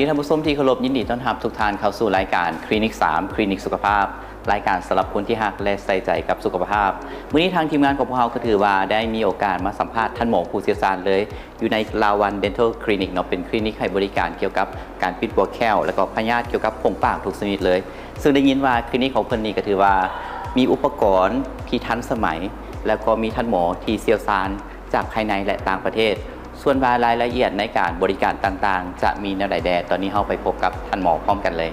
ທ່ານຜູ້ຊົມທີ່ເຄົາລົບ, ຍິນດີຕ້ອນຮັບທຸກທ່ານເຂົ້າສູ່ລາຍການຄລີນິກສາມ ຄລີນິກສຸຂະພາບ, ລາຍການສຳລັບຄົນທີ່ຮັກ ແລະ ໃສ່ໃຈກັບສຸຂະພາບ. ມື້ນີ້ທາງທີມງານຂອງພວກເຮົາກໍຖືວ່າໄດ້ມີໂອກາດມາສຳພາດທ່ານໝໍຜູ້ຊ່ຽວຊານເລີຍ ຢູ່ໃນລາວັນເດັນທັລຄລີນິກເນາະ, ເປັນຄລີນິກໃຫ້ບໍລິການກ່ຽວກັບການປິ່ນປົວແຂ້ວ ແລະ ກໍພະຍາດກ່ຽວກັບຜົມປາກທຸກຊະນິດເລີຍ. ເຊິ່ງໄດ້ຍິນວ່າຄລີນິກຂອງເພິ່ນນີ້ກໍຖືວ່າມີອຸປະກອນທີ່ທັນສະໄໝ ແລ້ວກໍມີທ່ານໝໍທີ່ຊ່ຽວຊານຈາກພາຍໃນ ແລະ ຕ່າງປະເທດ. ສ່ວນວ່າລາຍລະອຽດໃນການບໍລິການຕ່າງໆ ຈະມີແນວໃດແດ່, ຕອນນີ້ເຮົາໄປພົບກັບທ່ານໝໍພ້ອມກັນເລີຍ.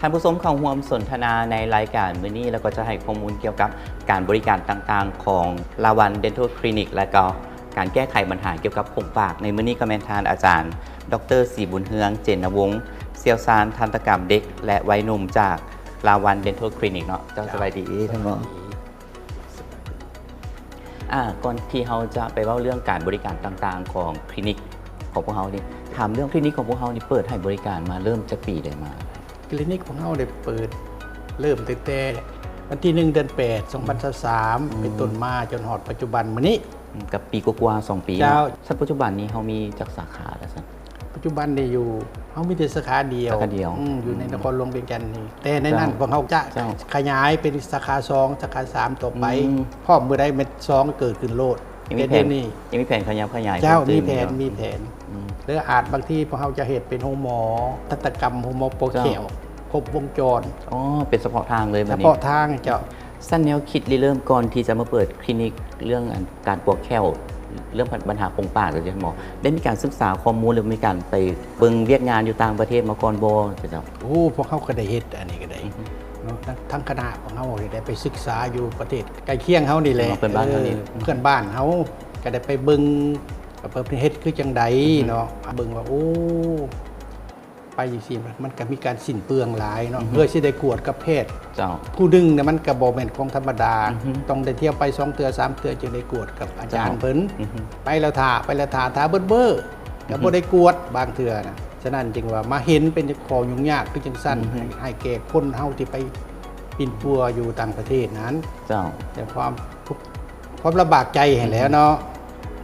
ທ່ານຜູ້ຊົມເຂົ້າຮ່ວມສົນທະນາໃນລາຍການມື້ນີ້ ແລ້ວກໍຈະໃຫ້ຂໍ້ມູນກ່ຽວກັບການບໍລິການຕ່າງໆຂອງລາວັນເດັນທັລຄລີນິກ ແລະກໍການແກ້ໄຂບັນຫາກ່ຽວກັບຜົມປາກ. ໃນມື້ນີ້ກໍແມ່ນທ່ານອາຈານ ດອກເຕີ ສີບຸນເຮືອງ ເຈນນະວົງ, ຊ່ຽວຊານທັນຕະກຳເດັກ ແລະ ໄວໜຸ່ມ ຈາກລາວັນເດັນທັລຄລີນິກເນາະ. ເຈົ້າ ເຈົ້າ ສະບາຍດີທ່ານໝໍ. ອ່າ ກ່ອນທີ່ເຮົາຈະໄປເວົ້າເລື່ອງການບໍລິການຕ່າງໆຂອງຄລີນິກຂອງພວກເຮົານີ້ ຖາມເລື່ອງຄລີນິກຂອງພວກເຮົານີ້ເປີດໃຫ້ບໍລິການມາເລີ່ມຈັກປີໄດ້ມາ? ຄລີນິກຂອງເຮົາໄດ້ເປີດເລີ່ມຕັ້ງແຕ່ວັນທີໜຶ່ງ ເດືອນແປດ ສອງພັນຊາວສາມ ອືມ ເປັນຕົ້ນມາຈົນຮອດປັດຈຸບັນມື້ນີ້. ອືມ ກັບປີກວ່າໆ ສອງປີ ເຈົ້າ ເນາະ. ຊັ້ນປັດຈຸບັນນີ້ເຮົາມີຈັກສາຂາແລ້ວຊັ້ນ? ປັດຈຸບັນນີ້ຢູ່ ເຮົາມີແຕ່ສາຂາດຽວ ສາຂາດຽວ ອືມ ຢູ່ໃນ ອືມ ນະຄອນຫຼວງວຽງຈັນນີ້. ແຕ່ໃນນັ້ນ ເຈົ້າ ພວກເຮົາຈະ ເຈົ້າ ຂະຫຍາຍເປັນສາຂາສອງ ສາຂາສາມຕໍ່ໄປ ອືມ ພ້ອມມື້ໃດແມ່ນສອງເກີດຂຶ້ນໂລດ. ຍັງມີແຜນ ແຕ່ດຽວນີ້ ຍັງມີແຜນຂະຫຍັບຂະຫຍາຍ ເຈົ້າ ເພີ່ມຕື່ມ ມີແຜນ ເນາະ ມີແຜນ ອືມ ແລ້ວອາດບາງທີພວກເຮົາຈະເຮັດເປັນໂຮງໝໍທັນຕະກຳ ໂຮງໝໍປົວແຂ້ວ ເຈົ້າ ຄົບວົງຈອນ. ອໍ ເປັນສະເພາະທາງເລີຍ ສະເພາະທາງ ເຈົ້າ. ຊັ້ນແນວຄິດລິເລີ່ມກ່ອນທີ່ຈະມາເປີດຄລີນິກເລື່ອງ ອັນ ການປົວແຂ້ວ ເລື່ອງບັນຫາຜົມປາກ ຈັ່ງຊີ້ ທ່ານໝໍ ໄດ້ມີການສຶກສາຂໍ້ມູນ ຫຼື ມີການໄປເບິ່ງວຽກງານຢູ່ຕ່າງປະເທດມາກ່ອນບໍ່ ເຈົ້າ? ໂອ້ ພວກເຮົາກໍໄດ້ເຮັດອັນນີ້ກໍໄດ້ ອືຮຶ ເນາະ. ທາງ ທາງຄະນະຂອງເຮົາໄດ້ໄປສຶກສາຢູ່ປະເທດໃກ້ຄຽງເຮົານີ້ແຫຼະ ເພື່ອນບ້ານເຮົານີ້ ເອີ ເພື່ອນບ້ານເຮົາ ກໍໄດ້ໄປເບິ່ງ ວ່າເພິ່ນເຮັດຄືຈັ່ງໃດ ອືຮຶ ເນາະ ເບິ່ງວ່າ ໂອ້ ໄປຈັ່ງຊີ້ ມັນກໍມີການສິ້ນເປືອງຫຼາຍເນາະ ອືຮຶ ເພື່ອຊິໄດ້ກວດກັບແພດ ເຈົ້າ ຜູ້ໜຶ່ງນະ ມັນກໍບໍ່ແມ່ນຂອງທຳມະດາ ອືຮຶ ຕ້ອງໄດ້ທ່ຽວໄປສອງເທື່ອສາມເທື່ອຈຶ່ງໄດ້ກວດກັບອາຈານ ເຈົ້າ ເພິ່ນ ອືຮຶ ໄປແລ້ວຖ້າ ໄປແລ້ວຖ້າ ຖ້າເບິດມື້ ອືຮຶ ກໍບໍ່ໄດ້ກວດບາງເທື່ອນະ. ສະນັ້ນຈຶ່ງວ່າມາເຫັນເປັນຂໍ້ຫຍຸ້ງຍາກຄືຈັ່ງຊັ້ນ ອືຮຶ ໃຫ້ ໃຫ້ແກ່ຄົນເຮົາທີ່ໄປປິ່ນປົວຢູ່ຕ່າງປະເທດນັ້ນ ເຈົ້າ ແຕ່ຄວາມ ຄວາມລຳບາກໃຈຫັ້ນແຫຼະເນາະ ອືຮຶ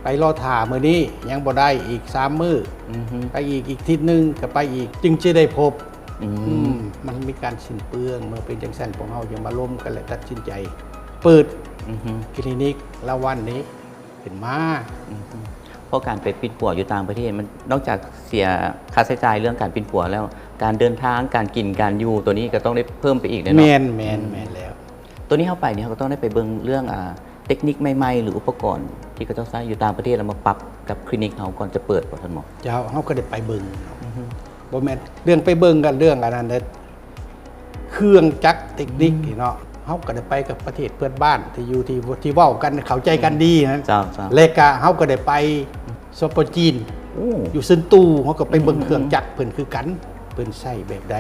ໄປລໍຖ້າມື້ນີ້ຍັງບໍ່ໄດ້ ອີກສາມມື້ ອືຮຶ ໄປອີກ ອີກທິດໜຶ່ງກໍໄປອີກ ຈຶ່ງຈະໄດ້ພົບ ອືມ ອືມ ມັນມີການສິ້ນເປືອງ. ເມື່ອເປັນຈັ່ງຊັ້ນ ພວກເຮົາຈຶ່ງມາລົມກັນ ແລະ ຕັດສິນໃຈເປີດ ອືຮຶ ຄລີນິກລາວັນນີ້ຂຶ້ນມາ ອືຮຶ ເພາະການໄປປິ່ນປົວຢູ່ຕ່າງປະເທດ ມັນນອກຈາກເສຍຄ່າໃຊ້ຈ່າຍເລື່ອງການປິ່ນປົວແລ້ວ ການເດີນທາງ ການກິນ ການຢູ່ ໂຕນີ້ກໍຕ້ອງໄດ້ເພີ່ມໄປອີກແນ່ເນາະ. ແມ່ນ ແມ່ນ ອືມ ແມ່ນແລ້ວ. ໂຕນີ້ເຮົາໄປນີ້ ເຮົາກໍຕ້ອງໄດ້ໄປເບິ່ງເລື່ອງ ອ່າ ເຕັກນິກໃໝ່ໆ ຫຼື ອຸປະກອນທີ່ເຂົາເຈົ້າໃຊ້ຢູ່ຕ່າງປະເທດ ແລ້ວມາປັບກັບຄລີນິກເຮົາກ່ອນຈະເປີດບໍ່ ທ່ານໝໍ? ເຈົ້າ ເຮົາກໍໄດ້ໄປເບິ່ງ ອືຮຶ ບໍ່ແມ່ນເລື່ອງໄປເບິ່ງກັນ ເລື່ອງອັນນັ້ນເດ້ ເຄື່ອງຈັກເຕັກນິກ ອືມ ນີ້ເນາະ ເຮົາກໍໄດ້ໄປກັບປະເທດເພື່ອນບ້ານທີ່ຢູ່ທີ່ ທີ່ເວົ້າກັນເຂົ້າໃຈກັນດີນັ້ນ ເຈົ້າ ເຈົ້າ ແລະກະເຮົາກໍໄດ້ໄປ ສປ ຈີນ ໂອ້ ຢູ່ເຊິນຕູ ເຮົາກໍໄປເບິ່ງ ອືມ ເຄື່ອງຈັກເພິ່ນຄືກັນ ເພິ່ນໃຊ້ແບບໃດ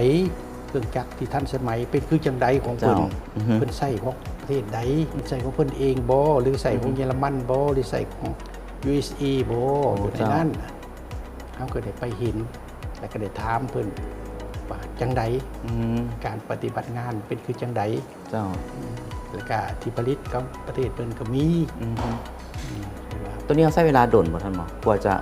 ເຄື່ອງຈັກທີ່ທັນສະໄໝເປັນຄືຈັ່ງໃດຂອງເພິ່ນ ເຈົ້າ ອືຮຶ ເພິ່ນໃຊ້ຂອງປະເທດໃດ ເພິ່ນໃຊ້ຂອງເພິ່ນເອງບໍ່ ຫຼືໃຊ້ຂອງ ອືຮຶ ເຢຍລະມັນບໍ່ ຫຼືໃຊ້ຂອງ ຢູເອັສເອ ບໍ່ ໂອ້ ຢູ່ໃນນັ້ນ ເຈົ້າ ເຮົາກໍໄດ້ໄປເຫັນ ແລ້ວກໍໄດ້ຖາມເພິ່ນວ່າຈັ່ງໃດ ອືມ ການປະຕິບັດງານເປັນຄືຈັ່ງໃດ ເຈົ້າ ແລ້ວກະທີ່ຜະລິດຂອງປະເທດເພິ່ນກໍມີ ອືມ ອືມ ໂຕນີ້ເຮົາໃຊ້ເວລາດົນບໍ່ ທ່ານໝໍ ກວ່າຈະ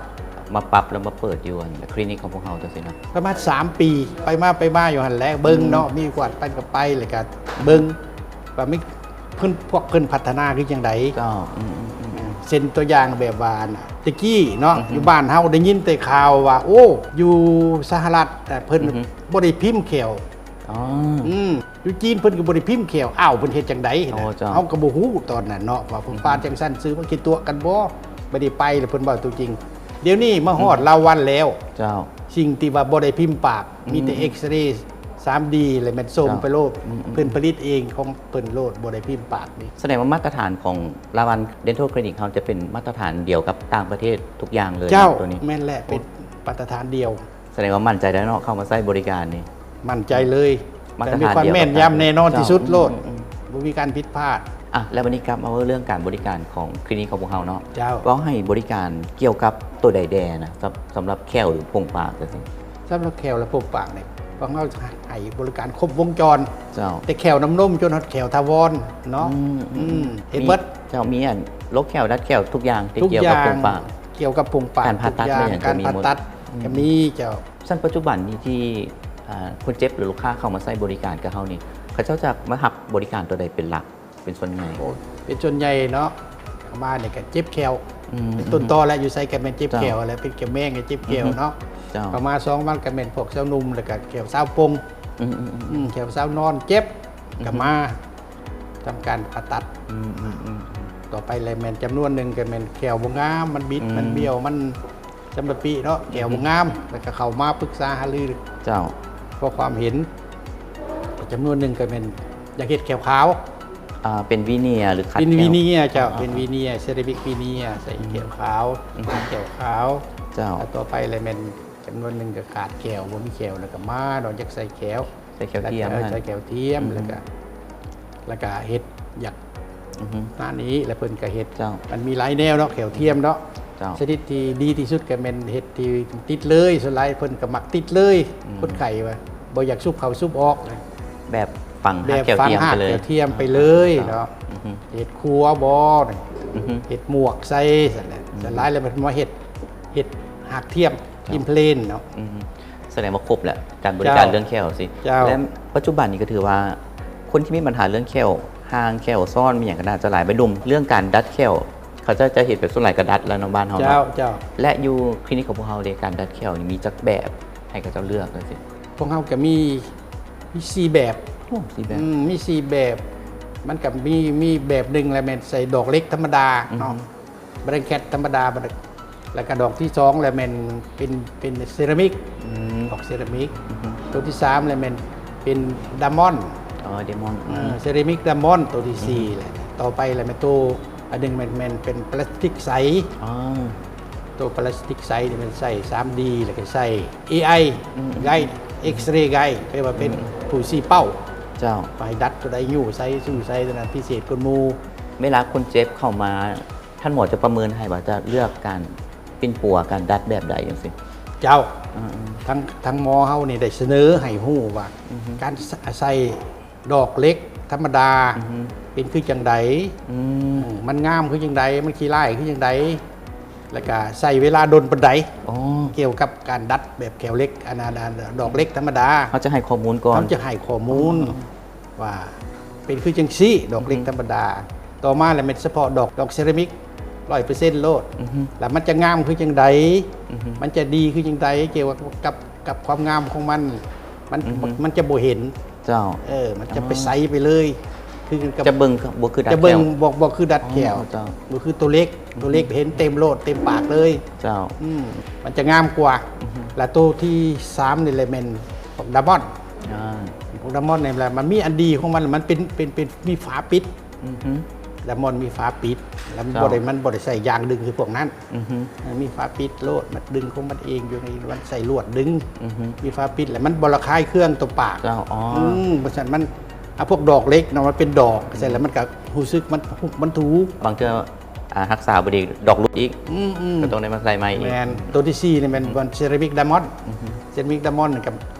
ມາປັບແລ້ວມາເປີດຢູ່ອັນຄລີນິກຂອງພວກເຮົາຈັ່ງຊີ້ນະ? ປະມານສາມປີ ໄປມາໄປມາຢູ່ຫັ້ນແຫຼະ ເບິ່ງເນາະ ອືມ ມີກວາດໄປກໍໄປ ແລ້ວກະເບິ່ງວ່າມີ ເພິ່ນ ພວກເພິ່ນພັດທະນາຄືຈັ່ງໃດ ເຈົ້າ ອືມ ເຊັ່ນຕົວຢ່າງແບບວ່າ ແຕ່ກີ້ເນາະ ອືຮຶ ຢູ່ບ້ານເຮົາໄດ້ຍິນແຕ່ຂ່າວວ່າ ໂອ້ ຢູ່ສະຫະລັດ ເພິ່ນ ອືຮຶ ບໍ່ໄດ້ພິມແຂ້ວ ອໍ ອືມ ຢູ່ຈີນເພິ່ນກໍບໍ່ໄດ້ພິມແຂ້ວ ອ້າວ ເພິ່ນເຮັດຈັ່ງໃດຫັ້ນນະ ອໍ ເຈົ້າ ເຮົາກໍບໍ່ຮູ້ຕອນນັ້ນເນາະ ວ່າເພິ່ນ ອືຮຶ ປາດຈັ່ງຊັ້ນ ຊື້ມາຄິດຕົວະກັນບໍ່ ບໍ່ໄດ້ໄປ ແລ້ວເພິ່ນເວົ້າຕົວຈິງ. ດຽວນີ້ມາຮອດ ອືຮຶ ລາວວັນແລ້ວ ເຈົ້າ ສິ່ງທີ່ວ່າບໍ່ໄດ້ພິມປາກ ອືມ ມີແຕ່ເອັກສະເຣ ສາມດີ ແລ້ວແມ່ນສົ່ງ ເຈົ້າ ໄປໂລດ ອືມໆໆ ເພິ່ນຜະລິດເອງຂອງເພິ່ນໂລດ ບໍ່ໄດ້ພິມປາກນີ້. ສະແດງວ່າມາດຕະຖານຂອງລາວັນເດັນທັລຄລີນິກເຮົາຈະເປັນມາດຕະຖານດຽວກັບຕ່າງປະເທດທຸກຢ່າງເລີຍ ເຈົ້າ ໂຕນີ້ ແມ່ນແຫຼະ ໂອ້ ເປັນມາດຕະຖານດຽວ. ສະແດງວ່າໝັ້ນໃຈໄດ້ເນາະ ເຂົ້າມາໃຊ້ບໍລິການນີ້ ໝັ້ນໃຈເລີຍ ມາດຕະຖານດຽວ ແມ່ນຍຳແນ່ນອນທີ່ສຸດໂລດ ອືມໆໆ ບໍ່ມີການຜິດພາດ. ເ ອ່ະ ແລ້ວບັດນີ້ກັບມາເວົ້າເລື່ອງການບໍລິການຂອງຄລີນິກຂອງພວກເຮົາເນາະ. ເຈົ້າ. ເວົ້າໃຫ້ບໍລິການກ່ຽວກັບໂຕໃດແດ່ນະ ສຳ ສຳລັບແຂ້ວ ຫຼື ໂພງປາກຈັ່ງຊີ້? ສຳລັບແຂ້ວ ແລະ ໂພງປາກນີ້ ພວກເຮົາໃຫ້ບໍລິການຄົບວົງຈອນ. ເຈົ້າ. ແຕ່ແຂ້ວນ້ຳນົມຈົນຮອດແຂ້ວຖາວອນເນາະ. ອືມ ອືມ ເຮັດເບິດ. ເຈົ້າ ມີອັນໂລກແຂ້ວ ດັດແຂ້ວ ທຸກຢ່າງທີ່ກ່ຽວກັບໂພງປາກ. ກ່ຽວກັບໂພງປາກ ການຜ່າຕັດ ທຸກຢ່າງ ແມ່ນຫຍັງກໍມີໝົດ. ການຜ່າຕັດ ອືມ ກໍມີ. ເຈົ້າ. ຊັ້ນປັດຈຸບັນນີ້ທີ່ ອ່າ ຄົນເຈັບ ຫຼື ລູກຄ້າເຂົ້າມາໃຊ້ບໍລິການກັບເຮົານີ້ ເຂົາເຈົ້າຈະມາຮັບບໍລິການໂຕໃດເປັນຫຼັກ ເປັນສ່ວນໃຫຍ່? ໂອ້ ເປັນສ່ວນໃຫຍ່ເນາະ ເຂົ້າມານີ້ກໍເຈັບແຂ້ວ ອືມ ເປັນຕົ້ນຕໍແຫຼະ ຢູ່ໃສກໍແມ່ນເຈັບແຂ້ວ ເຈົ້າ ແຫຼະ ເປັນແຂ້ວແມງກໍເຈັບແຂ້ວເນາະ. ອືມ ເຈົ້າ. ເຂົ້າມາສອງວັນກໍແມ່ນພວກຊາວໜຸ່ມ ແລ້ວກໍແຂ້ວຊາວປົງ ອືມ ອືມ ແຂ້ວຊາວນອນເຈັບ ອືມ ກໍມາທຳການຜ່າຕັດ. ອືມ ອືມ ອືມ ອືມ. ຕໍ່ໄປແລ້ວແມ່ນຈຳນວນໜຶ່ງກໍແມ່ນແຂ້ວບໍ່ງາມ ມັນບິດ ອືມ ມັນບ້ຽວ ມັນ ສຳລັບປີເນາະ ແຂ້ວບໍ່ງາມ ອືຮຶ ແລ້ວກໍເຂົ້າມາປຶກສາຫາລື ເຈົ້າ ຂໍຄວາມເຫັນ. ຈຳນວນໜຶ່ງກໍແມ່ນຢາກເຮັດແຂ້ວຂາວ ອ່າ ເປັນວີເນຍ ຫຼື ຂັດ ເປັນວີເນຍ ເຈົ້າ ອ່າ ເປັນວີເນຍ ເຊຣາມິກວີເນຍ ໃສ່ ອືຮຶ ແຂ້ວຂາວ ອືຮຶ ຂັດແຂ້ວຂາວ ເຈົ້າ. ແລ້ວຕໍ່ໄປແລ້ວແມ່ນຈຳນວນໜຶ່ງກໍຂາດແຂ້ວ ບໍ່ມີແຂ້ວ ແລ້ວກໍມາເນາະ ຢາກໃສ່ແຂ້ວ ໃສ່ແຂ້ວທຽມ ແລ້ວກໍ ຫັ້ນ ໃສ່ແຂ້ວທຽມ ອືຮຶ ແລ້ວກໍ ແລ້ວກະເຮັດຢາກ ອືຮຶ ໜ້ານີ້ ແລ້ວເພິ່ນກະເຮັດ. ເຈົ້າ. ມັນມີຫຼາຍແນວເນາະ ແຂ້ວທຽມເນາະ. ເຈົ້າ. ຊະນິດທີ່ດີທີ່ສຸດກະແມ່ນເຮັດທີ່ຕິດເລີຍ ສ່ວນຫຼາຍເພິ່ນກະມັກຕິດເລີຍ. ອືມ. ຄົນໄຂ້ວ່າບໍ່ຢາກສູບເຂົ້າສູບອອກ ແບບຝັງຮາກແຂ້ວທຽມໄປເລີຍ. ແບບຝັງຮາກແຂ້ວທຽມໄປເລີຍເນາະ. ເຈົ້າ. ອືຮຶ. ເຮັດຂົວບໍ່ ອືຮຶ ເຮັດໝວກໃສ່ຊັ້ນແຫຼະ. ອືມ. ສ່ວນຫຼາຍແລ້ວເພິ່ນມາເຮັດ ເຮັດຮາກທຽມ. ເຈົ້າ. ອິມແພລນເນາະ. ອືມ. ສະແດງວ່າຄົບແຫຼະ ການບໍລິການ ເຈົ້າ ເລື່ອງແຂ້ວຊີ້. ເຈົ້າ. ແລະ ປັດຈຸບັນນີ້ກໍຖືວ່າ ຄົນທີ່ມີບັນຫາເລື່ອງແຂ້ວ ຮ່າງແຂ້ວຊ້ອນ ມີຫຍັງກໍໜ້າຈະຫຼາຍ ໄວໜຸ່ມ ເລື່ອງການດັດແຂ້ວ ເຂົາເຈົ້າຈະເຮັດແບບສ່ວນຫຼາຍກໍດັດແລ້ວເນາະ ບ້ານເຮົາເນາະ. ເຈົ້າ ເຈົ້າ. ແລະ ຢູ່ຄລີນິກຂອງພວກເຮົາເດ ການດັດແຂ້ວນີ້ມີຈັກແບບໃຫ້ເຂົາເຈົ້າເລືອກຈັ່ງຊີ້? ພວກເຮົາກໍມີ ມີສີ່ແບບ. ໂອ້ ສີ່ແບບ. ອືມ ມີສີ່ແບບ. ມັນກໍມີ ມີແບບໜຶ່ງລະແມ່ນໃສ່ດອກເຫຼັກທຳມະດາເນາະ. ອືຮຶ. ແບລັງແຄັດທຳມະດາ ແລ້ວກໍດອກທີສອງແລ້ວແມ່ນເປັນ ເປັນເຊຣາມິກ. ອືມ. ດອກເຊຣາມິກ. ອືຮຶ. ໂຕທີສາມແລ້ວແມ່ນເປັນດາມອນ. ອໍ ດາມອນ. ເອີ ອືມ ເຊຣາມິກດາມອນ ໂຕທີສີ່. ອືຮຶ. ແລ້ວຕໍ່ໄປແລ້ວແມ່ນໂຕອັນໜຶ່ງແມ່ນ ແມ່ນເປັນປລາສຕິກໃສ. ອໍ ໂຕປລາສຕິກໃສນີ້ແມ່ນໃສ່ສາມດີ ແລ້ວກໍໃສ່ເອໄອ ອືມ ໄກ ເອັກເຣໄກ ແປວ່າເປັນ ອືມ ຜູ້ຊີ້ເປົ້າ. ເຈົ້າ. ວ່າໃຫ້ດັດໂຕໃດ ຍູ້ໃສ ສູ້ໃສ ໂຕນັ້ນພິເສດກວ່າໝູ່. ເວລາຄົນເຈັບເຂົ້າມາ ທ່ານໝໍຈະປະເມີນໃຫ້ວ່າຈະເລືອກການປິ່ນປົວ ການດັດແບບໃດຈັ່ງຊີ້? ເຈົ້າ. ອືມໆ. ທາງ ທາງໝໍເຮົານີ້ໄດ້ສະເໜີໃຫ້ຮູ້ວ່າ ອືຮຶ ການ ສ- ໃສ່ດອກເຫຼັກທຳມະດາ ອືຮຶ ເປັນຄືຈັ່ງໃດ? ອືມ ເອີ ມັນງາມຄືຈັ່ງໃດ? ມັນຂີ້ລ້າຍຄືຈັ່ງໃດ? ແລ້ວກະໃຊ້ເວລາດົນປານໃດ? ອໍ ກ່ຽວກັບການດັດແບບແຂ້ວເຫຼັກ ອັນ ອັນ ອັນ ດອກເຫຼັກທຳມະດາ. ເຮົາຈະໃຫ້ຂໍ້ມູນກ່ອນ. ເຮົາຈະໃຫ້ຂໍ້ມູນ ອໍ ວ່າເປັນຄືຈັ່ງຊີ້ ດອກເຫຼັກ ອືຮຶ ທຳມະດາ. ຕໍ່ມາແລ້ວແມ່ນສະເພາະດອກ ດອກເຊຣາມິກ ຮ້ອຍເປີເຊັນໂລດ. ອືຮຶ ແລ້ວມັນຈະງາມຄືຈັ່ງໃດ? ອືຮຶ ມັນຈະດີຄືຈັ່ງໃດ? ກ່ຽວກັບ ກັບຄວາມງາມຂອງມັນ ມັນ ອືຮຶ ມັນຈະບໍ່ເຫັນ. ເຈົ້າ. ເອີ ມັນຈະໄປ ອໍ ໃສໄປເລີຍ ຄືກັນກັບ ຈະເບິ່ງບໍ່ຄືດັດແຂ້ວ. ຈະເບິ່ງບໍ່ ບໍ່ຄືດັດແຂ້ວ. ອໍ ເຈົ້າ. ບໍ່ຄືໂຕເຫຼັກ. ອືຮຶ ໂຕເຫຼັກເຫັນເຕັມໂລດ ເຕັມປາກເລີຍ. ເຈົ້າ. ອືມ ມັນຈະງາມກວ່າ. ອືຮຶ ແລະ ໂຕທີສາມນີ້ແຫຼະແມ່ນພວກດາມອນ. ອ່າ ພວກດາມອນນີ້ແຫຼະ ມັນມີອັນດີຂອງມັນ ມັນເປັນ ເປັນ ເປັນ ມີຝາປິດ. ອືຮຶ ດາມອນມີຝາປິດ ແລ້ວມັນ ເຈົ້າ ບໍ່ໄດ້ ມັນບໍ່ໄດ້ໃສ່ຢາງດຶງຄືພວກນັ້ນ. ອືຮຶ ເອີ ມີຝາປິດໂລດ ມັນດຶງຂອງມັນເອງຢູ່ໃນ ມັນໃສ່ລວດດຶງ. ອືຮຶ ມີຝາປິດ ແລ້ວມັນບໍ່ລະຄາຍເຄື່ອງຕໍ່ປາກ. ເຈົ້າ. ອໍ ອືມ ເພາະສະນັ້ນມັນ ອາ ພວກດອກເຫຼັກເນາະ ມັນເປັນດອກ ອືມ ໃສ່ແລ້ວມັນກໍຮູ້ສຶກ ມັນ ມັນຖື. ບາງເທື່ອ ອາ ຮັກສາບໍ່ດີ ດອກຫຼຸດອີກ. ອືມໆ ກໍຕ້ອງໄດ້ມາໃສ່ໃໝ່ອີກ. ແມ່ນ. ໂຕທີສີ່ນີ້ແມ່ນ ອືມ ເຊຣາມິກດາມອນ. ອືຮຶ ເຊຣາມິກດາມອນນີ້ກໍ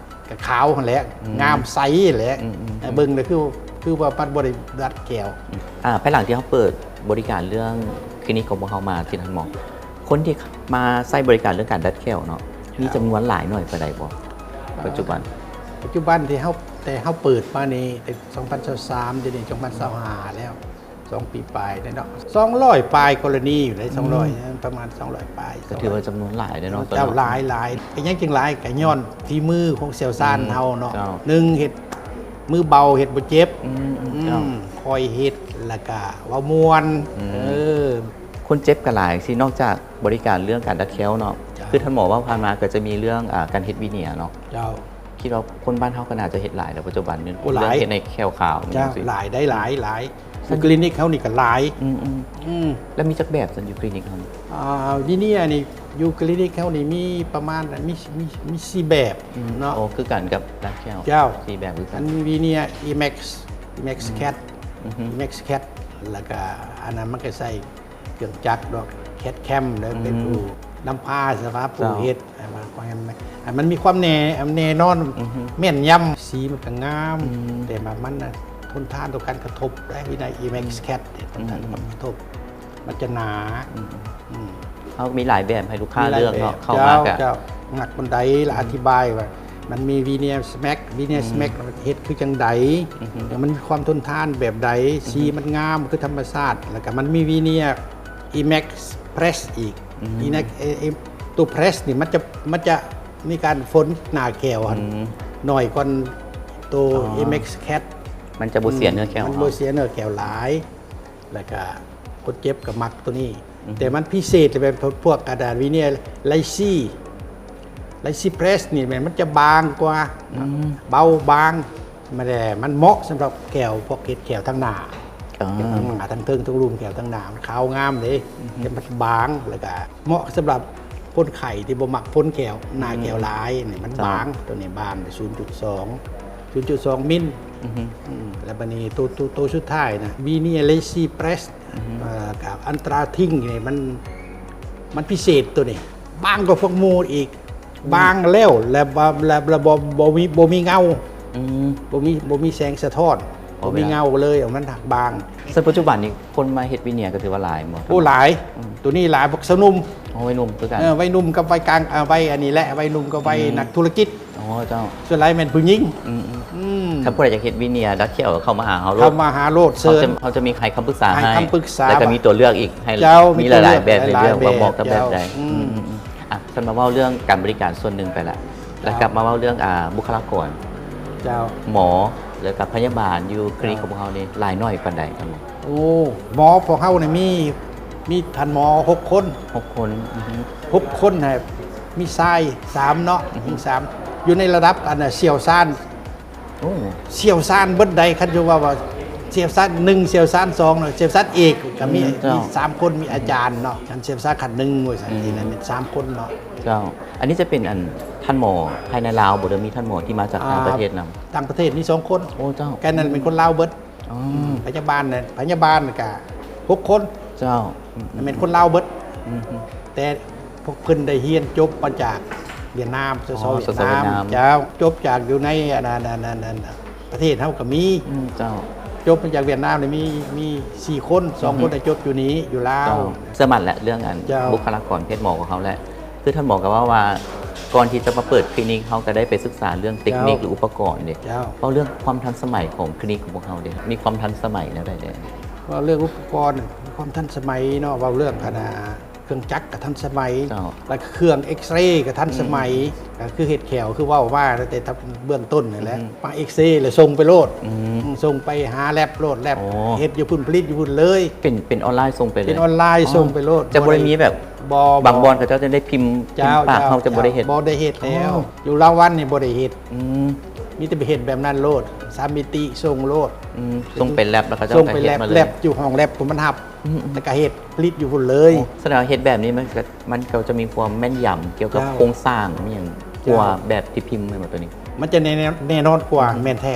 ກໍຂາວຫັ້ນແຫຼະ. ອືມ ງາມໃສແຫຼະ. ອືມໆໆ ເບິ່ງແລ້ວຄື ຄືວ່າມັນບໍ່ໄດ້ດັດແກ້ວ. ອາ ພາຍຫຼັງທີ່ເຮົາເປີດບໍລິການເລື່ອງຄລີນິກຂອງພວກເຮົາມາ ທີ່ທ່ານໝໍ ຄົນທີ່ມາໃຊ້ບໍລິການເລື່ອງການດັດແຂ້ວເນາະ ມີຈຳນວນຫຼາຍໜ້ອຍປານໃດບໍ່ ປັດຈຸບັນ? ປັດຈຸບັນທີ່ເຮົາ ແຕ່ເຮົາເປີດມານີ້ ແຕ່ສອງພັນຊາວສາມ ດຽວນີ້ສອງພັນຊາວຫ້າແລ້ວ. ສອງປີປາຍເດ້ເນາະ ສອງຮ້ອຍປາຍກໍລະນີຢູ່ເດ້. ອືມ ສອງຮ້ອຍ ປະມານສອງຮ້ອຍປາຍ. ກໍຖືວ່າຈຳນວນຫຼາຍເດ້ເນາະ. ເຈົ້າ ຕອນນີ້ ຫຼາຍໆ ເປັນຫຍັງຈຶ່ງຫຼາຍ? ກໍຍ້ອນ ອືມ ຝີມືຂອງຊ່ຽວຊານເຮົາເນາະ. ອືມ ເຈົ້າ. ໜຶ່ງ ເຮັດມືເບົາ ເຮັດບໍ່ເຈັບ. ອືມໆ ອືມ ເຈົ້າ. ຄ່ອຍເຮັດ ແລ້ວກະເວົ້າມ່ວນ. ອືມ ເອີ ຄົນເຈັບກໍຫຼາຍ ຊິນອກຈາກບໍລິການເລື່ອງການດັດແຂ້ວເນາະ. ເຈົ້າ. ຄືທ່ານໝໍເວົ້າຜ່ານມາ ກໍຈະມີເລື່ອງ ອາ ການເຮັດວີເນຍເນາະ. ເຈົ້າ. ຄິດວ່າຄົນບ້ານເຮົາກໍໜ້າຈະເຮັດຫຼາຍແລ້ວປັດຈຸບັນນີ້. ໂອ້ ຫຼາຍ ເລື່ອງເຮັດໃນແຂ້ວຂາວ. ເຈົ້າ ນີ້ ຫຼາຍໄດ໋ ຫຼາຍ ຫຼາຍ. ຢູ່ຄລີນິກເຮົານີ້ກໍຫຼາຍ. ອືມໆ ອືມ ແລ້ວມີຈັກແບບຊັ້ນ ຢູ່ຄລີນິກເຮົານີ້? ອ່າ ວິເນຍນີ້ ຢູ່ຄລີນິກເຮົານີ້ມີປະມານ ມີ ມີ ມີສີ່ແບບ. ອືມ ເນາະ. ໂອ້ ຄືກັນກັບດ້ານແຂ້ວ. ເຈົ້າ. ສີ່ແບບຄືກັນ. ອັນມີວິເນຍ ອີແມັກ ອີແມັກ ອືມ ແຄັດ ອືຮຶ ອີແມັກ ແຄັດ ແລ້ວກະອັນນັ້ນມັນກະໃສ່ເຄື່ອງຈັກດອກ ແຄດແຄມ ແລ້ວເປັນຜູ້ນຳພາ ສະພາຜູ້ເຮັດ ໃຫ້ມັນ ໃຫ້ມັນມີຄວາມແນ່ ແນ່ນອນ ແມ່ນຍຳ ສີມັນກະງາມ ແຕ່ວ່າມັນນະ ທົນທານຕໍ່ການກະທົບໄດ້ ວິໄນ ອີແມັກ ແຄດ ທົນທານຕໍ່ການກະທົບ ມັນຈະໜາ ເຮົາມີຫຼາຍແບບໃຫ້ລູກຄ້າເລືອກເນາະ ເຂົ້າມາກະ ເຈົ້າ ມັກປານໃດ ລະອະທິບາຍວ່າ ມັນມີວີເນຍສະແມັກ ວີເນຍສະແມັກ ເຮັດຄືຈັ່ງໃດ ແລ້ວມັນມີຄວາມທົນທານແບບໃດ ສີມັນງາມຄືທຳມະຊາດ ແລ້ວກະມັນມີວີເນຍ ອີແມັກ ເພຣສ ອີກ ອີແມັກ ເອີ ໂຕເພຣສນີ້ມັນຈະ ມັນຈະມີການຝົນໜ້າແກ້ວຫັ້ນໜ້ອຍກວ່າໂຕ ອີແມັກ ແຄດ ມັນຈະບໍ່ເສຍເນື້ອແກ້ວ ມັນບໍ່ເສຍເນື້ອແກ້ວຫຼາຍ ແລ້ວກະຄົນເຈັບກະມັກໂຕນີ້ ແຕ່ມັນພິເສດແບບພວກກະດານວີເນຍ ໄລຊີ ໄລຊີເພຣສນີ້ແມ່ນມັນຈະບາງກວ່າ ເບົາບາງ ມັນແຫຼະ ມັນເໝາະສຳລັບແກ້ວ ພວກເຮັດແກ້ວທາງໜ້າ ທາງໜ້າ ທາງເທິງ ທາງລຸ່ມແກ້ວທາງໜ້າ ມັນຂາວງາມເດ້ ແຕ່ມັນບາງ ແລ້ວກະເໝາະສຳລັບຄົນໄຂ້ທີ່ບໍ່ມັກຝົນແກ້ວ ໜ້າແກ້ວຫຼາຍນີ້ ມັນບາງ ໂຕນີ້ບາງ ສູນຈຸດສອງ ສູນຈຸດສອງມິນ ແລ້ວບາດນີ້ໂຕ ໂຕ ໂຕສຸດທ້າຍນະ ວີເນຍ ເລຊີເພຣສ ເອີ ກັບອັນຕຣາທິງນີ້ ມັນ ມັນພິເສດໂຕນີ້ ບາງກວ່າພວກໝູ່ອີກ ບາງແລ້ວ ແລະ ແລະ ແລະ ບໍ່ ບໍ່ມີ ບໍ່ມີເງົາ ບໍ່ມີ ບໍ່ມີແສງສະທ້ອນ ບໍ່ມີເງົາເລີຍ ມັນຫັກບາງ. ເຊິ່ງປັດຈຸບັນນີ້ຄົນມາເຮັດວີເນຍກະຖືວ່າຫຼາຍບໍ່? ໂອ້ ຫຼາຍ ໂຕນີ້ຫຼາຍ ພວກຊາວໜຸ່ມ ໂອ້ ໄວໜຸ່ມຄືກັນ ເອີ ໄວໜຸ່ມກັບໄວກາງ ເອີ ໄວອັນນີ້ແຫຼະ ໄວໜຸ່ມກັບໄວນັກທຸລະກິດ ອໍ ເຈົ້າ ສ່ວນຫຼາຍແມ່ນຜູ້ຍິງ ອືມ ຄັນຜູ້ໃດຢາກເຮັດວີເນຍດັດແຂ້ວ ເຂົ້າມາຫາເຮົາໂລດ ເຂົ້າມາຫາໂລດ ເຊີນ ເຮົາຈະມີໃຫ້ຄຳປຶກສາໃຫ້ ໃຫ້ຄຳປຶກສາ ແລ້ວກະມີຕົວເລືອກອີກ ໃຫ້ ເຈົ້າ ມີຫຼາຍໆແບບໃຫ້ເລືອກວ່າເໝາະກັບແບບໃດ ອືມ ອືມ ອືມ ອ່ະ ຊັ້ນມາເວົ້າເລື່ອງການບໍລິການສ່ວນໜຶ່ງໄປລະ ແລ້ວກັບມາເວົ້າເລື່ອງ ອ່າ ບຸກຄະລາກອນ ເຈົ້າ ໝໍ ແລ້ວກະພະຍາບານຢູ່ຄລີນິກຂອງພວກເຮົານີ້ຫຼາຍໜ້ອຍປານໃດ? ໂອ້ ໝໍພວກເຮົານີ້ມີ ມີທ່ານໝໍຫົກຄົນ ຫົກຄົນ ຫົກຄົນນະ ມີຊາຍສາມເນາະ ຍິງສາມ ຢູ່ໃນລະດັບອັນນ່າຊ່ຽວຊານ ໂອ້ ຊ່ຽວຊານເບິດໃດ ຄັນຈະວ່າ ວ່າຊ່ຽວຊານໜຶ່ງ ຊ່ຽວຊານສອງເນາະ ຊ່ຽວຊານເອກກະມີ ມີສາມຄົນ ມີອາຈານເນາະ ຄັນຊ່ຽວຊານຂັ້ນໜຶ່ງວ່າຊັ້ນ ແມ່ນສາມຄົນເນາະ. ເຈົ້າ ອັນນີ້ຈະເປັນອັນທ່ານໝໍພາຍໃນລາວບໍ່ ຫຼືມີທ່ານໝໍທີ່ມາຈາກຕ່າງປະເທດນຳ? ຕ່າງປະເທດມີສອງຄົນ. ໂອ້ ເຈົ້າ ແຕ່ນັ້ນເປັນຄົນລາວເບິດ. ອໍ ພະຍາບານນະ ພະຍາບານກະຫົກຄົນ. ເຈົ້າ ແມ່ນຄົນລາວເບິດ ແຕ່ພວກເພິ່ນໄດ້ຮຽນຈົບມາຈາກຫວຽດນາມ ສສ ຫວຽດນາມ. ເຈົ້າ ຈົບຈາກຢູ່ໃນອັນ ອັນ ອັນ ອັນ ປະເທດເຮົາກະມີ. ເຈົ້າ ຈົບມາຈາກຫວຽດນາມນີ້ມີ ມີສີ່ຄົນ ສອງຄົນໄດ້ຈົບຢູ່ນີ້ ຢູ່ລາວ. ເຊື່ອໝັ້ນແຫຼະ ເລື່ອງອັນບຸກຄະລາກອນເພດໝໍຂອງເຮົາແຫຼະ. ຄືທ່ານໝໍກະເວົ້າວ່າ ກ່ອນທີ່ຈະມາເປີດຄລີນິກ ເຮົາກະໄດ້ໄປສຶກສາເລື່ອງເຕັກນິກ ຫຼືອຸປະກອນເດ. ເຈົ້າ ເວົ້າເລື່ອງຄວາມທັນສະໄໝຂອງຄລີນິກຂອງພວກເຮົາເດ ມີຄວາມທັນສະໄໝແນວໃດແດ່? ເວົ້າເລື່ອງອຸປະກອນ ມີຄວາມທັນສະໄໝເນາະ ເວົ້າເລື່ອງອັນນ່າ ເຄື່ອງຈັກກະທັນສະໄໝ ແລ້ວກະເຄື່ອງເອັກເຣກະທັນສະໄໝ ກະຄືເຮັດແຂ້ວ ຄືເວົ້າມາຕັ້ງແຕ່ເບື້ອງຕົ້ນຫັ້ນແຫຼະ ມາເອັກເຣແລ້ວສົ່ງໄປໂລດ ສົ່ງໄປຫາແລັບໂລດ ແລັບເຮັດຢູ່ພຸ້ນ ຜະລິດຢູ່ພຸ້ນເລີຍ. ເປັນ ເປັນອອນລາຍສົ່ງໄປເລີຍ? ເປັນອອນລາຍສົ່ງໄປໂລດ ຈະບໍ່ໄດ້ມີແບບ ບໍ່ ບາງບ່ອນເຂົາເຈົ້າຈະໄດ້ພິມ ພິມປາກ ເຮົາຈະບໍ່ໄດ້ເຮັດ ບໍ່ໄດ້ເຮັດແລ້ວ. ຢູ່ລາວວັນນີ້ບໍ່ໄດ້ເຮັດ ມີແຕ່ໄປເຮັດແບບນັ້ນໂລດ ສາມມິຕິສົ່ງໂລດ ສົ່ງໄປແລັບ ແລ້ວເຂົາເຈົ້າກະເຮັດມາເລີຍ. ແລັບຢູ່ຫ້ອງແລັບພຸ້ນມັນຮັບ ແລ້ວກະເຮັດຜະລິດຢູ່ພຸ້ນເລີຍ. ສະແດງວ່າເຮັດແບບນີ້ມັນກະ ມັນກະຈະມີຄວາມແມ່ນຢຳກ່ຽວກັບໂຄງສ້າງອີ່ຫຍັງກວ່າແບບທີ່ພິມແມ່ນບໍ່ໂຕນີ້? ມັນຈະແນ່ ແນ່ນອນກວ່າ ແມ່ນແທ້.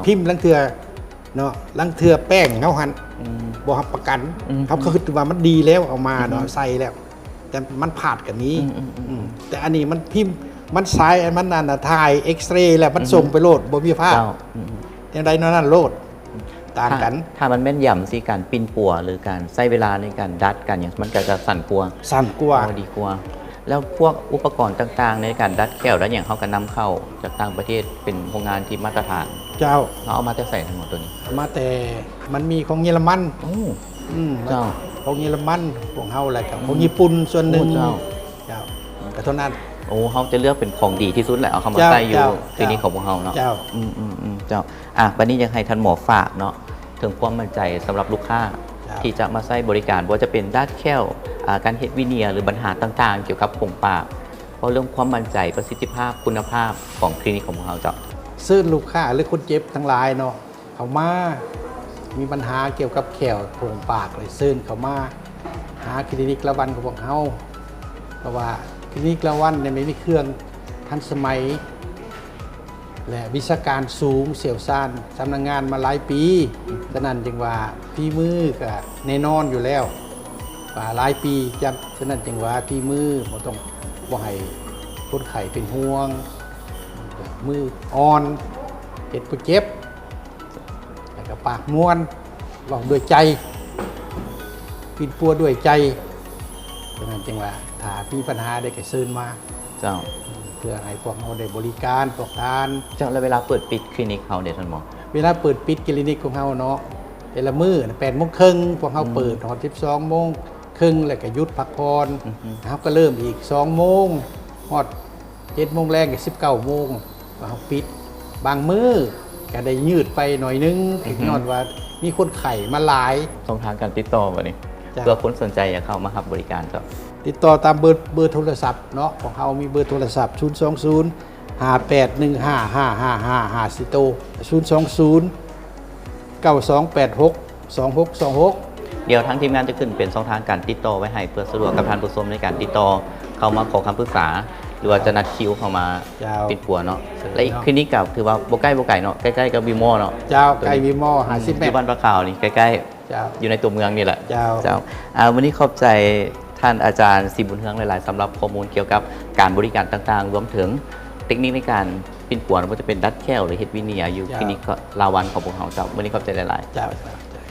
ພິມລາງເທື່ອເນາະ ລາງເທື່ອແປ້ງເຮົາຫັ້ນບໍ່ຮັບປະກັນ ເຮົາກະຄຶດວ່າມັນດີແລ້ວ ເອົາມາເນາະ ໃສ່ແລ້ວ ແຕ່ມັນພາດກະມີ. ແຕ່ອັນນີ້ມັນພິມ ມັນສາຍ ມັນອັນນ່າ ຖ່າຍເອັກເຣແລ້ວມັນສົ່ງໄປໂລດ ບໍ່ມີພາດ. ຈັ່ງໃດແນວນັ້ນໂລດ ຕ່າງກັນ. ຖ້າ ຖ້າມັນແມ່ນຢຳຊີ້ ການປິ່ນປົວ ຫຼືການໃຊ້ເວລາໃນການດັດການຫຍັງ ມັນກະຈະສັ້ນກວ່າ ສັ້ນກວ່າ ອໍ ດີກວ່າ. ແລ້ວພວກອຸປະກອນຕ່າງໆ ໃນການດັດແຂ້ວດັດຫຍັງ ເຮົາກະນຳເຂົ້າຈາກຕ່າງປະເທດ ເປັນໂຮງງານທີ່ມາດຕະຖານ. ເຈົ້າ ເຮົາເອົາມາແຕ່ໃສທັງໝົດໂຕນີ້? ເອົາມາແຕ່ ມັນມີຂອງເຢຍລະມັນ. ໂອ້ ເຈົ້າ ຂອງເຢຍລະມັນ ຂອງເຮົາ ແລ້ວກະຂອງຍີ່ປຸ່ນສ່ວນໜຶ່ງ. ເຈົ້າ ເຈົ້າ ກະເທົ່ານັ້ນ. ໂອ້ ເຮົາຈະເລືອກເປັນຂອງດີທີ່ສຸດແຫຼະ ເອົາເຂົ້າມາໃສ່ຢູ່ຄລີນິກຂອງພວກເຮົາເນາະ. ເຈົ້າ ອືມ ເຈົ້າ. ອ່ະ ບາດນີ້ຢາກໃຫ້ທ່ານໝໍຝາກເນາະ ເຖິງຄວາມໝັ້ນໃຈສຳລັບລູກຄ້າທີ່ຈະມາໃຊ້ບໍລິການ ບໍ່ວ່າຈະເປັນດັດແຂ້ວ ອ່າ ການເຮັດວີເນຍ ຫຼືບັນຫາຕ່າງໆ ກ່ຽວກັບໂພງປາກ. ເວົ້າເລື່ອງຄວາມໝັ້ນໃຈ ປະສິດທິພາບ ຄຸນນະພາບຂອງຄລີນິກຂອງພວກເຮົາເຈົ້າ. ເຊີນລູກຄ້າ ຫຼືຄົນເຈັບທັງຫຼາຍເນາະ ເຂົ້າມາ ມີບັນຫາກ່ຽວກັບແຂ້ວໂພງປາກ ເຊີນເຂົ້າມາຫາຄລີນິກລາວັນຂອງພວກເຮົາ ເພາະວ່າຄລີນິກລາວັນນີ້ມີເຄື່ອງທັນສະໄໝ ແລະ ວິຊາການສູງ ຊ່ຽວຊານຊຳນານງານມາຫຼາຍປີ. ສະນັ້ນຈຶ່ງວ່າ ຝີມືກໍແນ່ນອນຢູ່ແລ້ວວ່າຫຼາຍປີ. ຈຳ ສະນັ້ນຈຶ່ງວ່າ ຝີມືບໍ່ຕ້ອງ ບໍ່ໃຫ້ຄົນໄຂ້ເປັນຫ່ວງ, ມືອ່ອນ, ເຮັດບໍ່ເຈັບ, ແລ້ວກໍປາກມ່ວນ, ເວົ້າດ້ວຍໃຈ, ປິ່ນປົວດ້ວຍໃຈ. ສະນັ້ນຈຶ່ງວ່າ ຖ້າມີບັນຫາໃດກໍເຊີນມາ ເຈົ້າ ເພື່ອໃຫ້ພວກເຮົາໄດ້ບໍລິການພວກທ່ານ. ເຈົ້າ ແລ້ວເວລາເປີດປິດຄລີນິກເຮົາເດທ່ານໝໍ? ເວລາເປີດປິດຄລີນິກຂອງເຮົາເນາະ ແຕ່ລະມື້ນະ ແປດໂມງເຄິ່ງ ພວກເຮົາ ອືມ ເປີດຮອດສິບສອງໂມງເຄິ່ງ ແລ້ວກໍຢຸດພັກຜ່ອນ. ອືຮຶ ເຮົາກໍເລີ່ມອີກສອງໂມງ ຮອດເຈັດໂມງແລງ ກໍສິບເກົ້າໂມງ ພວກເຮົາປິດ. ບາງມື້ກໍໄດ້ຍືດໄປໜ້ອຍໜຶ່ງ ອືຮຶ ຍ້ອນວ່າມີຄົນໄຂ້ມາຫຼາຍ. ຊ່ອງທາງການຕິດຕໍ່ບັດນີ້ ເຈົ້າ ເພື່ອຄົນສົນໃຈຢາກເຂົ້າມາຮັບບໍລິການ ເຈົ້າ ຕິດຕໍ່ຕາມເບີ ເບີໂທລະສັບເນາະ ຂອງເຮົາມີເບີໂທລະສັບ ສູນສອງສູນ ຫ້າແປດໜຶ່ງຫ້າຫ້າຫ້າຫ້າ ຫ້າສີ່ໂຕ, ສູນສອງສູນ ເກົ້າສອງແປດຫົກ ສອງຫົກສອງຫົກ. ດຽວທາງທີມງານຈະຂຶ້ນເປັນຊ່ອງທາງການຕິດຕໍ່ໄວ້ໃຫ້ ເພື່ອສະດວກກັບທ່ານຜູ້ຊົມໃນການຕິດຕໍ່ເຂົ້າມາຂໍຄຳປຶກສາ ຫຼືວ່າຈະນັດຄິວເຂົ້າມາ ເຈົ້າ ປິ່ນປົວເນາະ. ແລະ ອີກຄລີນິກກໍຖືວ່າບໍ່ໃກ້ບໍ່ໄກເນາະ ໃກ້ໆກັບວີມໍເນາະ. ເຈົ້າ ໃກ້ວີມໍ ຫ້າສິບແມັດ ຢູ່ບ້ານປາຂາວນີ້ໃກ້ໆ ເຈົ້າ ຢູ່ໃນຕົວເມືອງນີ້ແຫຼະ. ເຈົ້າ ເຈົ້າ ອາ ມື້ນີ້ຂອບໃຈທ່ານອາຈານ ສີບຸນເຮືອງ ຫຼາຍໆ ສຳລັບຂໍ້ມູນກ່ຽວກັບການບໍລິການຕ່າງໆ ລວມເຖິງເຕັກນິກໃນການປິ່ນປົວ ບໍ່ວ່າຈະເປັນດັດແຂ້ວ ຫຼືເຮັດວີເນຍ ຢູ່ ເຈົ້າ ຄລີນິກລາວັນຂອງພວກເຮົາ. ເຈົ້າ ມື້ນີ້ຂອບໃຈຫຼາຍໆ. ເຈົ້າ ເຈົ້າ ເຈົ້າ.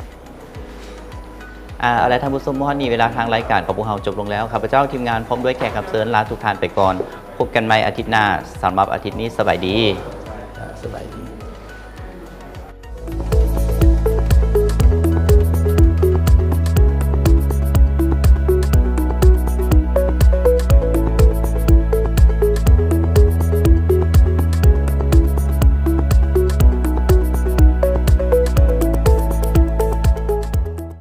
ອາ ເອົາລະ ທ່ານຜູ້ຊົມ ມາຮອດນີ້ເວລາທາງລາຍການຂອງພວກເຮົາຈົບລົງແລ້ວ. ຂ້າພະເຈົ້າ ທີມງານ ພ້ອມດ້ວຍແຂກຮັບເຊີນ ລາທຸກທ່ານໄປກ່ອນ. ພົບກັນໃໝ່ອາທິດໜ້າ. ສຳລັບອາທິດນີ້ ສະບາຍດີ. ເຈົ້າ ສະບາຍດີ.